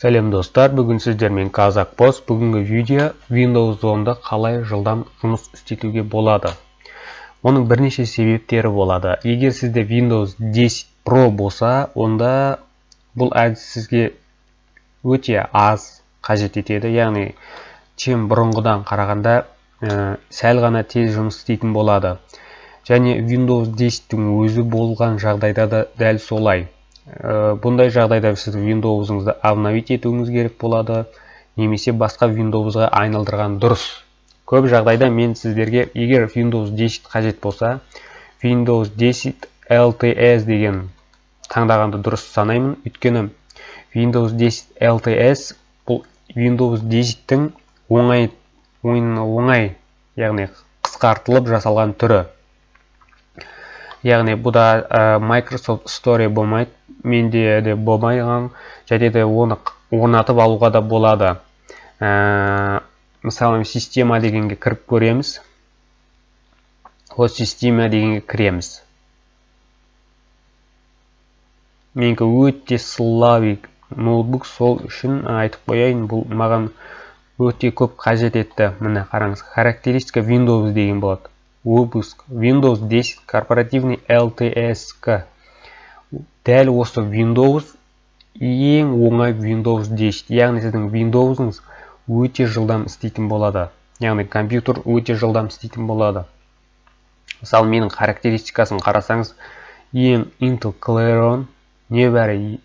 Сәлем, достар! Бүгін сіздермен Казак Пост. Бүгінгі видео: Windows 10-ды қалай жылдам жұмыс істетуге болады. Оның бірнеше себептері болады. Егер сізде Windows 10 Pro болса, онда бұл әдіс сізге өте аз қажет етеді, яғни чем бұрынғыдан қарағанда сәл ғана тез жұмыс істейтін болады. Және Windows 10-тің өзі болған жағдайда да дәл солай. Бұндай жағдайда сіз Windows'ыңызды обновить етуіңіз керек болады немесе басқа Windows'ға айналдырған дұрыс. Көп жағдайда мен сіздерге, егер Windows 10 қажет болса, Windows 10 LTS деген таңдағанды дұрыс санаймын, өйткені Windows 10 LTS бұл Windows 10-тің оңай, яғни қысқартылып жасалған түрі. Яғни бұда Microsoft Store болмайды, менде де болмаған, және де оны орнатып алуға да болады. Мысалы, система дегенге кіріп көреміз. Осы система дегенге кіреміз. Менікі өте слабый ноутбук, сол үшін айтып қояйын, бұл маған өте көп қажет етті. Міне, қараңыз, характеристика Windows деген болады. Выпуск Windows 10 корпоративный LTS. Дәл осы Windows ең оңай Windows 10, яғни сіздің Windows'ыңыз өте жылдам істейтін болады, яғни компьютер өте жылдам істейтін болады. Мысалы, менің характеристикасын қарасаңыз, ең Intel Celeron, небәрі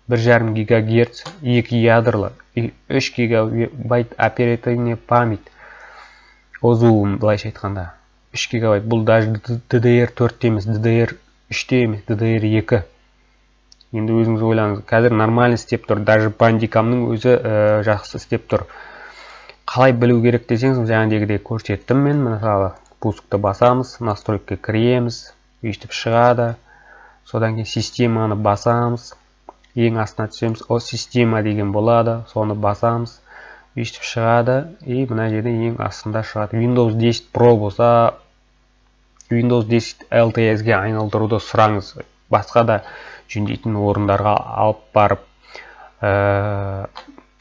1,5 гигагерц, екі ядрлы, 3 гигабайт оперативный память, озуы былайша айтқанда 3 гигабайт. Бұл даже DDR 4 емес, DDR 3 емес, DDR 2. Енді өзіңіз ойлаңыз, қазір нормально істеп тұр, даже бандикамның өзі жақсы істеп тұр. Қалай білу керек десеңіз, жаңағыдегідей көрсеттім мен. Мысалы, пускты басамыз, настройка кіреміз, өйстіп шығады. Содан кейін системаны басамыз, ең астына түсеміз, о система деген болады, соны басамыз, өйстіп шығады. И мына жерде ең астында шығады. Windows 10 Pro болса, Windows 10 LTS-ге айналдыруды сұраңыз, басқа да жөндейтін орындарға алып барып.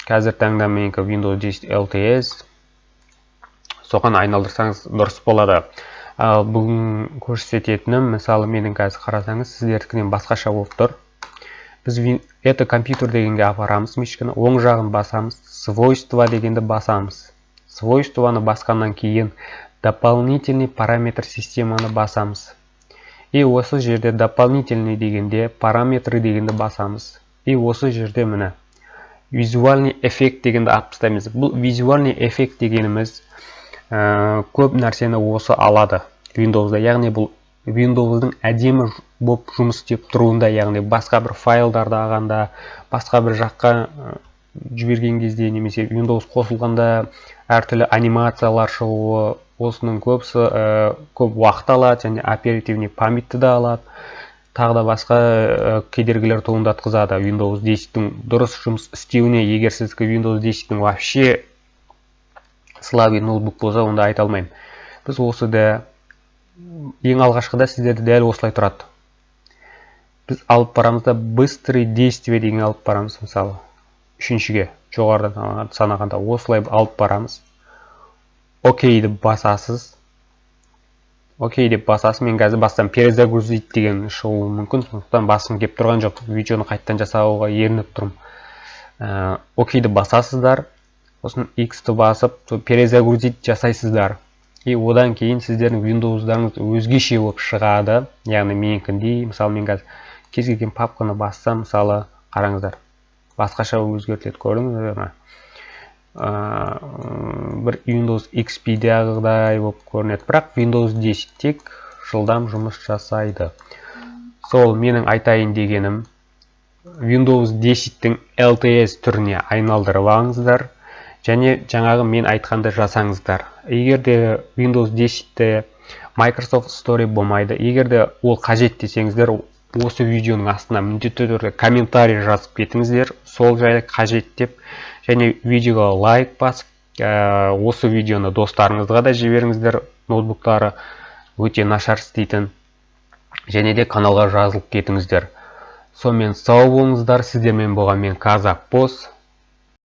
Қазір таңда менікі Windows 10 LTS, соған айналдырсаңыз, дұрыс болады. Ал бүгін көрсететінім, мысалы, менің қазір қарасаңыз, сіздердікінен басқаша болып тұр. Біз это компьютер дегенге апарамыз мышканы, оң жағын басамыз, свойства дегенді басамыз. Свойствоны басқаннан кейін дополнительный параметр системаны басамыз. И осы жерде дополнительный дегенде параметры дегенді басамыз. И осы жерде, міне, визуальный эффект дегенді алып тастаймыз. Бұл визуальный эффект дегеніміз көп нәрсені осы алады Windowsда, яғни бұл Windowsдың әдемі болып жұмыс істеп тұруында, яғни басқа бір файлдарды алғанда, басқа бір жаққа жіберген кезде немесе Windows қосылғанда әртүрлі анимациялар шығуы, осының көбісі көп уақыт алады және оперативный памятьті да алады, тағы да басқа кедергілер туындатқызады Windows 10-тің дұрыс жұмыс істеуіне. Егер сіздікі Windows 10-тің вообще слабый ноутбук болса, онда айта алмаймын. Біз осы да ең алғашқыда сіздерде дәл осылай тұрады. Біз алып барамыз да, быстрый действие деген алып барамыз. Мысалы, үшіншіге, жоғарыдан санағанда, осылай алып барамыз. Окей деп басасыз, окей деп басасыз. Мен қазір бассам, перезагрузить деген шығуы мүмкін, сондықтан басқым келіп тұрған жоқ, видеоны қайтадан жасауға ерініп тұрмын. Окейді басасыздар, сосын X-ті басып, перезагрузить жасайсыздар. И одан кейін сіздердің Windows'дарыңыз өзгеше болып шығады, яғни менікіндей. Мысалы, мен қазір кез келген папканы бассам, мысалы, қараңыздар, басқаша өзгертіледі, көрдіңіздер ме? Бір Windows XP-дағыдай болып көрінеді, бірақ Windows 10 тек жылдам жұмыс жасайды. Сол менің айтайын дегенім: Windows 10-тің LTS түріне айналдырып алыңыздар және жаңағы мен айтқанды жасаңыздар. Егер де Windows 10-те Microsoft Store болмайды, егер де ол қажет десеңіздер, осы видеоның астына міндетті түрде комментарий жазып кетіңіздер сол жайлы қажет деп, және видеоға лайк басып, осы видеоны достарыңызға да жіберіңіздер, ноутбуктары өте нашар істейтін, және де каналға жазылып кетіңіздер. Сонымен, сау болыңыздар! Сіздермен болған мен, Казак Босс.